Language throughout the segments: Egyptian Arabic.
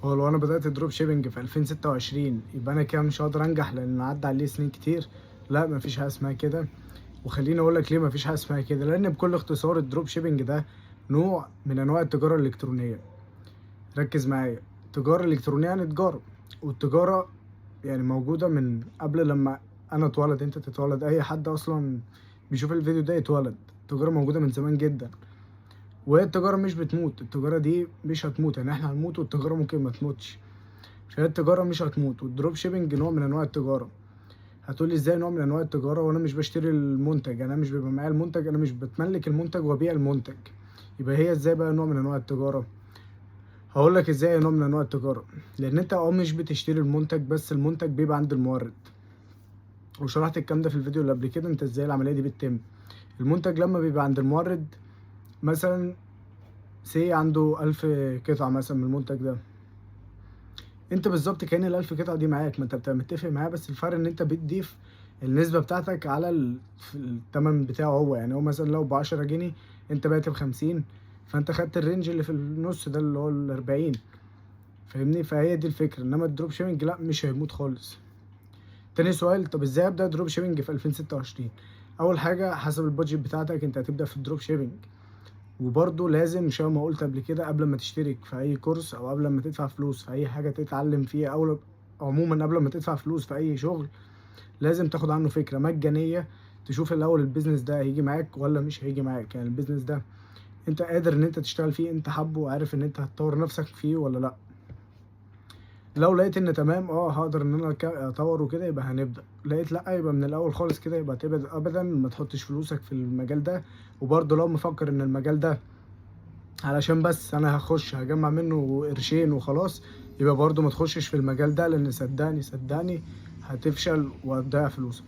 هو لو انا بدأت drop shipping في 2026 يبقى انا كده مش هقدر انجح لان عدى عليه سنين كتير؟ لا، مفيش حاجة اسمها كده. وخليني اقول لك ليه مفيش حاجة اسمها كده. لان بكل اختصار ال drop shipping ده نوع من انواع التجارة الالكترونية. ركز معايا، التجارة الالكترونية يعني تجارة، والتجارة يعني موجودة من قبل لما انا اتولد، انت تتولد، اي حد اصلا بيشوف الفيديو ده يتولد. التجارة موجودة من زمان جدا، وهي التجارة مش بتموت. التجارة دي مش هتموت، يعني احنا هنموت والتجارة ممكن ما تموتش. فهي التجارة مش هتموت، وال drop shipping نوع من انواع التجارة. هتقولي ازاي نوع من انواع التجارة وانا مش بشتري المنتج، انا مش بيبقى معايا المنتج، انا مش بتملك المنتج وابيع المنتج، يبقى هي ازاي بقى نوع من انواع التجارة؟ هقول لك ازاي نوع من انواع التجارة. لان انت مش بتشتري المنتج، بس المنتج بيبقى عند المورد. وشرحت الكلام ده في الفيديو اللي قبل كده، انت ازاي العملية دي بتتم. المنتج لما بيبقى عند المورد، مثلا say عنده 1000 قطعة مثلا من المنتج ده، انت بالظبط كأن ال1000 قطعة دي معاك، ما انت بتبقى متفق معاه، بس الفرق ان انت بتضيف النسبة بتاعتك على التمن بتاعه هو. يعني هو مثلا لو ب10 جنيه انت بعت ب50، فانت خدت ال range اللي في النص ده اللي هو ال40، فاهمني؟ فهي دي الفكرة. انما ال drop shipping لا، مش هيموت خالص. تاني سؤال، طب ازاي ابدا drop shipping في 2026؟ اول حاجة حسب ال budget بتاعتك انت هتبدا في ال drop shipping. وبرضه لازم شبه ما قلت قبل كده، قبل ما تشترك في اي كورس او قبل ما تدفع فلوس في اي حاجة تتعلم فيها، او عموما قبل ما تدفع فلوس في اي شغل، لازم تاخد عنه فكرة مجانيه، تشوف الاول ال business ده هيجي معاك ولا مش هيجي معاك. يعني ال business ده انت قادر ان انت تشتغل فيه، انت حابة وعارف ان انت هتطور نفسك فيه ولا لا. لو لقيت ان تمام، هقدر ان انا اطور وكده، يبقى هنبدا. لقيت لا، يبقى من الاول خالص كده يبقى تبعد ابدا، ما تحطش فلوسك في المجال ده. وبرضه لو مفكر ان المجال ده علشان بس انا هخش هجمع منه قرشين وخلاص، يبقى برضه ما تخشش في المجال ده، لان صدقني صدقني هتفشل وهتضيع فلوسك.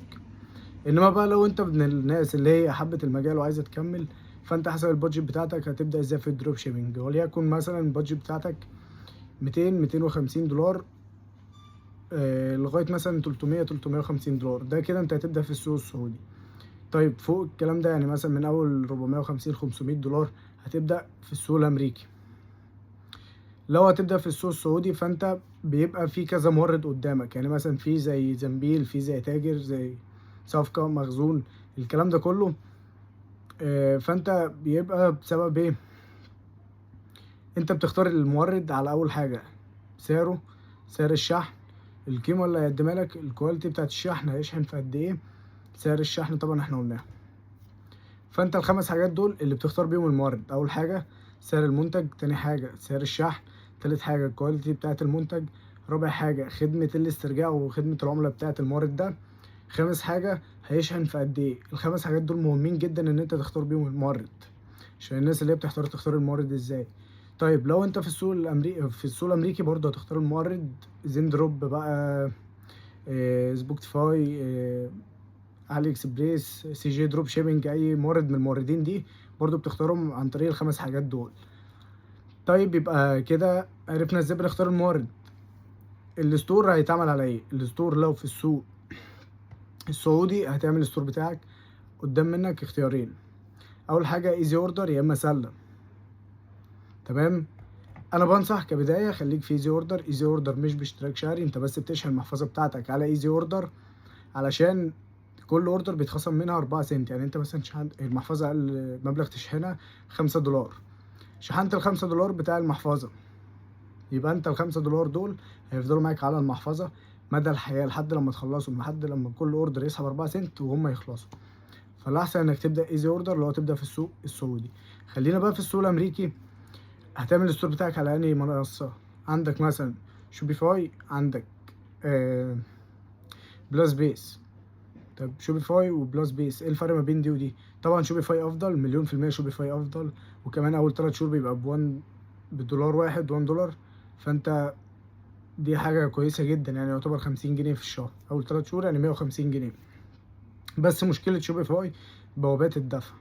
انما بقى لو انت من الناس اللي هي حبت المجال وعايزه تكمل، فانت حسب ال budget بتاعتك هتبدا ازاي في ال drop shipping. وليكن مثلا ال budget بتاعتك 200 250 دولار، لغاية مثلا 300 350 دولار، ده كده انت هتبدا في السوق السعودي. طيب فوق الكلام ده، يعني مثلا من اول 450 500 دولار هتبدا في السوق الامريكي. لو هتبدا في السوق السعودي فانت بيبقى في كذا مورد قدامك، يعني مثلا في زي زنبيل، في زي تاجر، زي صفقة مخزون، الكلام ده كله. فانت بيبقى بسبب ايه انت بتختار المورد؟ على اول حاجة سعره، سعر الشحن، القيمة اللي هيقدمها لك، ال quality بتاعت الشحن، هيشحن في قد ايه، سعر الشحن طبعا احنا قلناها. فانت الخمس حاجات دول اللي بتختار بيهم المورد. اول حاجة سعر المنتج، تاني حاجة سعر الشحن، تالت حاجة ال quality بتاعت المنتج، رابع حاجة خدمة الاسترجاع وخدمة العملاء بتاعت المورد ده، خامس حاجة هيشحن في قد ايه. الخمس حاجات دول مهمين جدا ان انت تختار بيهم المورد، عشان الناس اللي هي بتحتار تختار المورد ازاي. طيب لو انت في السوق الامريكي، في السوق الامريكي برضه هتختار المورد Zendrop بقى، Shopify، AliExpress، CJ Drop Shipping، اي مورد من الموردين دي برضه بتختارهم عن طريق الخمس حاجات دول. طيب يبقى كده عرفنا ازاي بنختار المورد. ال store هيتعمل على ايه؟ ال store لو في السوق السعودي هتعمل ال store بتاعك قدام منك اختيارين، اول حاجة Easy Order يا اما سله. تمام، انا بنصح كبداية خليك في Easy Order. Easy Order مش باشتراك شهري، انت بس بتشحن المحفظة بتاعتك على Easy Order، علشان كل order بيتخصم منها 4 سنت. يعني انت مثلا شحنت المحفظة اقل مبلغ تشحنها 5 دولار، شحنت ال5 دولار بتاع المحفظة، يبقى انت ال5 دولار دول هيفضلوا معاك على المحفظة مدى الحياة لحد لما تخلصهم، لحد لما كل order يسحب 4 سنت وهم يخلصوا. فالاحسن انك تبدا Easy Order لو هتبدا في السوق السعودي. خلينا بقى في السوق الامريكي. هتعمل ال store بتاعك على انهي منصة؟ عندك مثلا Shopify، عندك Plus Base. طب Shopify و Plus Base ايه الفرق ما بين دي ودي؟ طبعا Shopify افضل مليون في المية، Shopify افضل. وكمان اول 3 شهور بيبقى ب one بدولار واحد، 1 دولار، فانت دي حاجة كويسة جدا، يعني يعتبر 50 جنيه في الشهر اول 3 شهور، يعني 150 جنيه. بس مشكلة Shopify بوابات الدفع،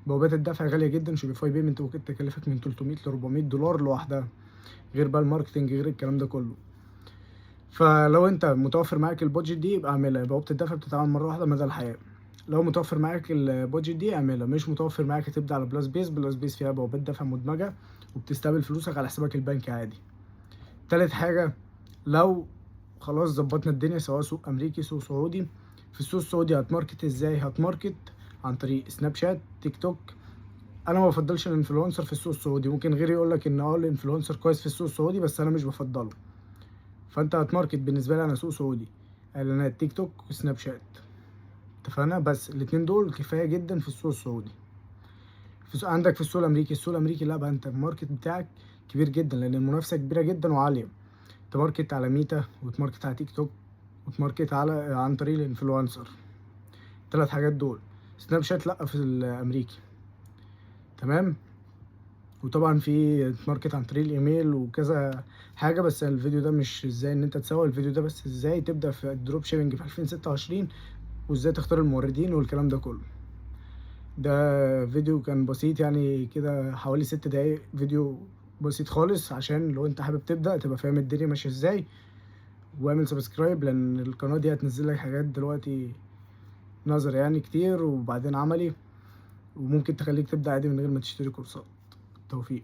بوابات الدفع غالية جدا. Shopify Payment ممكن تكلفك من 300 ل 400 دولار لوحدها، غير بقى ال marketing، غير الكلام ده كله. فلو انت متوفر معاك ال budget دي يبقى اعملها. بوابة الدفع بتتعمل مرة واحدة مدى الحياة. لو متوفر معاك ال budget دي اعملها، مش متوفر معاك هتبدأ على Plus Base. Plus Base فيها بوابات دفع مدمجة وبتستقبل فلوسك على حسابك البنكي عادي. تالت حاجة، لو خلاص ظبطنا الدنيا سواء سوق امريكي سوق سعودي، في السوق السعودي هت market ازاي؟ هت market عن طريق سناب شات، تيك توك. انا ما بفضلش ال influencer في السوق السعودي، ممكن غيري يقول لك ان ال influencer كويس في السوق السعودي، بس انا مش بفضله. فانت هت market بالنسبة لي انا سوق سعودي اعلانات تيك توك وسناب شات، اتفقنا؟ بس الاتنين دول كفاية جدا في السوق السعودي. عندك في السوق الامريكي، السوق الامريكي لا بقى، انت ال market بتاعك كبير جدا لان المنافسة كبيرة جدا وعاليه. ت market على ميتا، وت market على تيك توك، وت market عن طريق ال influencer، الثلاث حاجات دول. سناب شات لا في الامريكي، تمام؟ وطبعا في market عن طريق الايميل وكذا حاجة، بس الفيديو ده مش ازاي ان انت تسوق، الفيديو ده بس ازاي تبدا في ال drop shipping في 2026 وازاي تختار الموردين والكلام ده كله. ده فيديو كان بسيط يعني كده حوالي 6 دقايق، فيديو بسيط خالص عشان لو انت حابب تبدا تبقى فاهم الدنيا ماشية ازاي. واعمل subscribe لان القناة دي هتنزل لك حاجات دلوقتي نظري يعني كتير وبعدين عملي، وممكن تخليك تبدا عادي من غير ما تشتري كورسات. توفيق.